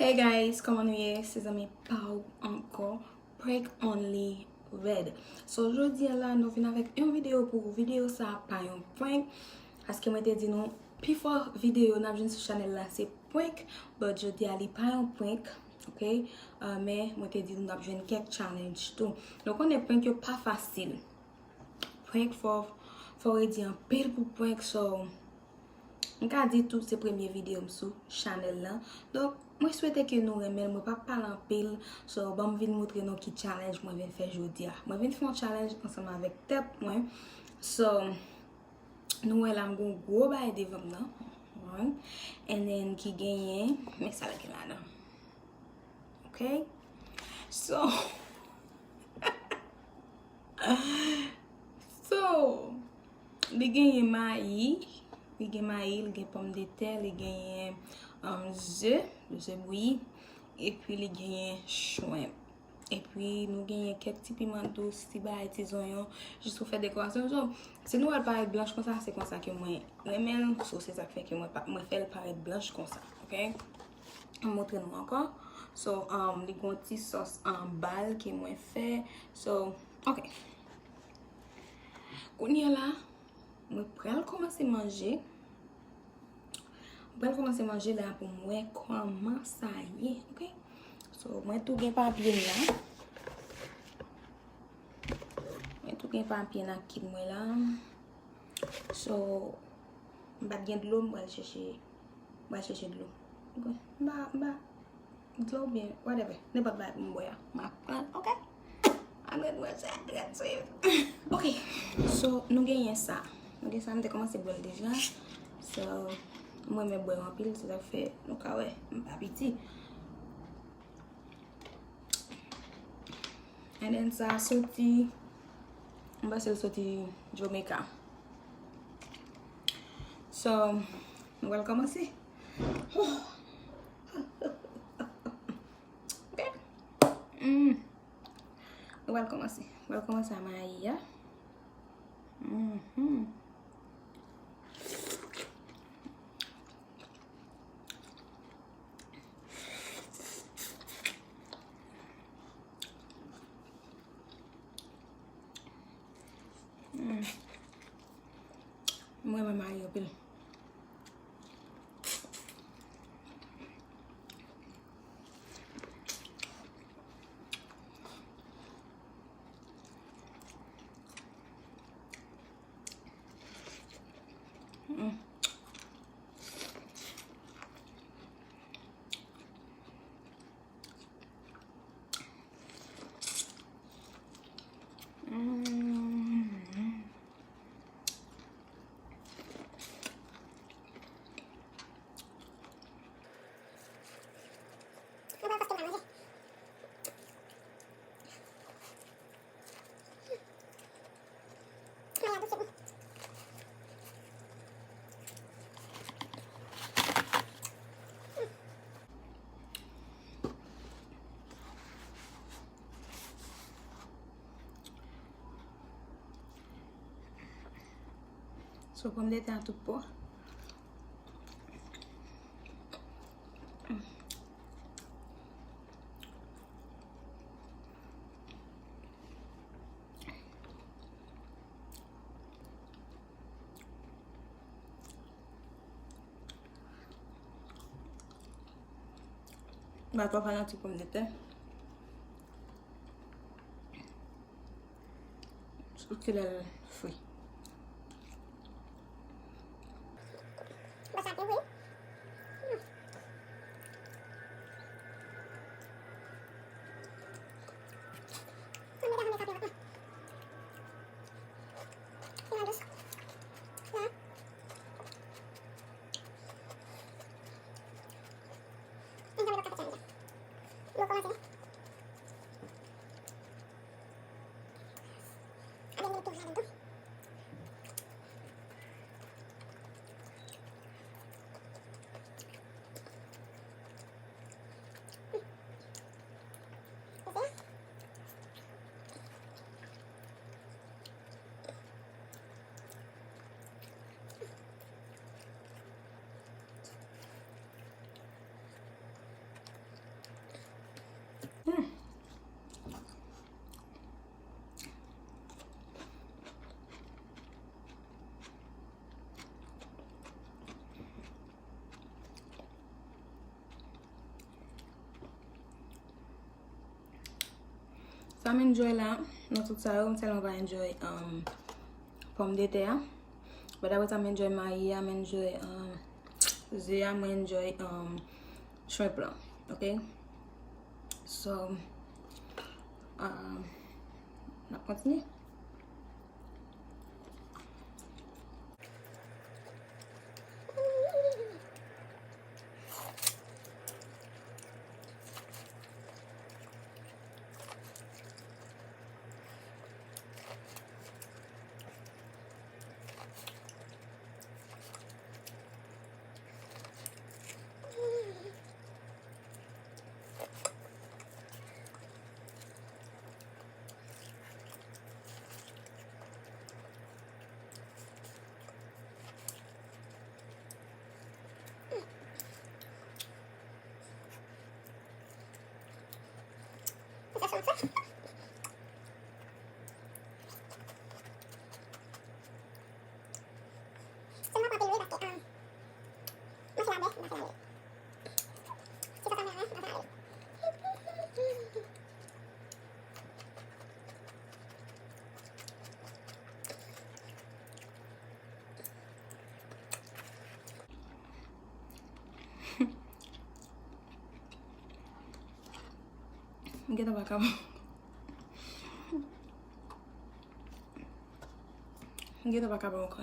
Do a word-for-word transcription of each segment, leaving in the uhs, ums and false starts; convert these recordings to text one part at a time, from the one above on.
Hey guys, kòman nou ye? Se zanmi pa w ankò, Prank Only Red. So, jodi a la, nou vin avèk yon videyo pou videyo sa a pa yon prank. Paske mwen te di nou, pifò videyo n ap jwenn sou chanèl la se prank, but jodi a li pa yon prank, ok? Uh, men mwen te di nou n ap jwenn kèk challenge tou. Nou konnen prank yo pa fasil. Prank fò, fò w redi anpil pou prank, so, m ka di tou se premye videyo m sou chanèl lan. Donk, mwen swete ke nou renmen l, mwen p ap pale anpil. So, ban m vin montre nou ki challenge mwen vin fè jodi a. Mwen vin fè yon challenge ansanm avèk tèt mwen. So, nou wè la m gon gwo bagay devan m nan. Right? And then ki genyen, men sa l gen ladan. Ok? So, so, li genyen mayi, li gen mayi, li gen pòmdetè, li genyen, um, ze, ze bouyi, epi li genyen shrimp. Epi nou genyen kèk ti piman dous, ti bagay, ti zonyon, jis pou fè dekorasyon. So, si nou wè l parèt blanch konsa, se konsa ke mwen renmen l. So, se sa k fè ke mwen pa, mwen fè l parèt blanch konsa, ok? M montre nou ankò. So, um, li gon ti sòs anba l ke mwen fè. So, ok. Kounye a la, mwen pral kòmanse manje. Mwen pral kòmanse manje la pou m wè kòman sa ye, ok? So, mwen tou gen papye m la. Mwen tou gen papye nan kit mwen la. So, m pa t gen dlo, m pral chèche, m pral chèche dlo. Ok? M pa, m pa, dlo oubyen whatever, nenpòt bagay pou m bwè a, m ap pran, ok? Ann ret branche, ann ret swiv. Ok, so, nou genyen sa. Nou gen sa, m te kòmanse bwè l deja. So, m renmen bwè l anpil, se sa k fè nou ka wè m pa piti. And then sa soti, m panse l soti Jamaica. So, nou pral kòmanse. Ok. Mm. Nou pral kòmanse. Nou pral kòmanse a mayi a. Mhm. Mm. Mwen renmen mayi anpil. Mm. Mm. So, pòmdetè a tou po. M pa twò fanatik pòmdetè. Sitou lè l fri. M enjoy la, nan tout sa yo, m sèlman pa enjoy, um, pòmdetè a. But apre sa, m enjoy mayi a, m enjoy, um, ze a, m enjoy, um, shrimp lan, ok? So, um, n ap kontinye. M gentan pa ka. M gentan pa ka pran ankò.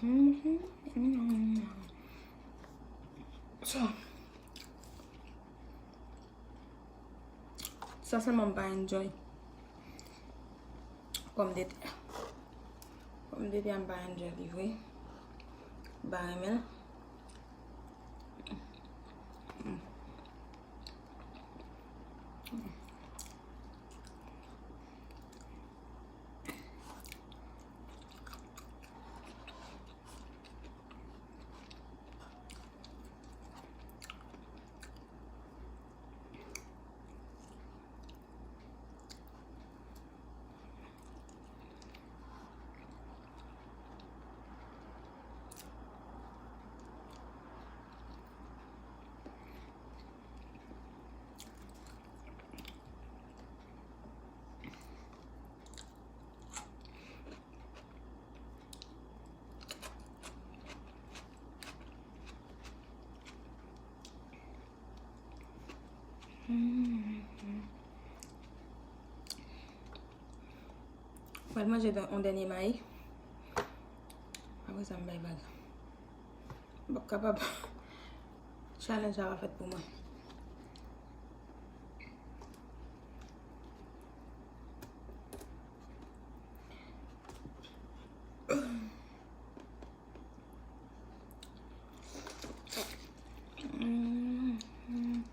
Mhm. So, sa sèlman m pa enjoy. Pòmdetè. Pòmdetè a m pa enjoy li vre. M pa renmen l. Mwen manje yon dènye mayi. Apre sa, m bay vag. M p ap kapab. Challenge la pa fèt pou mwen. Mm, mm.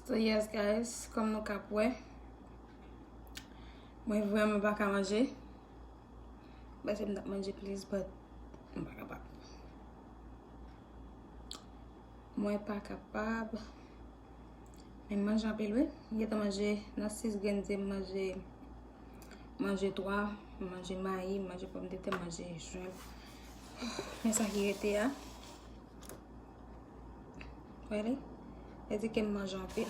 So yes guys, kòm nou kap wè, mwen vrèman pa ka manje. Mwen panse m t ap manje plis, but m pa kapab. Mwen pa kapab. Men m manje anpil wi. M gentan manje nan sis grenn ze, m manje, manje twa, m manje mayi, m manje pòmdetè, m manje shrimp. Men sa ki rete a. Really? Sa di ke m manje anpil.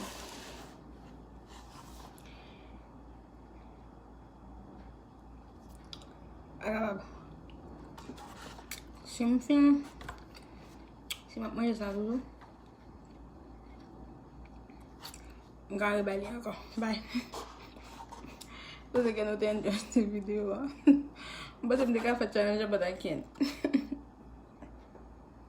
Pa kapab. Si m fin, si m ap manje sa toujou, m ka rebay li ankò. Bye. Panse ke nou te enjoy ti videyo a. M panse m te ka fè challenge, but I can't.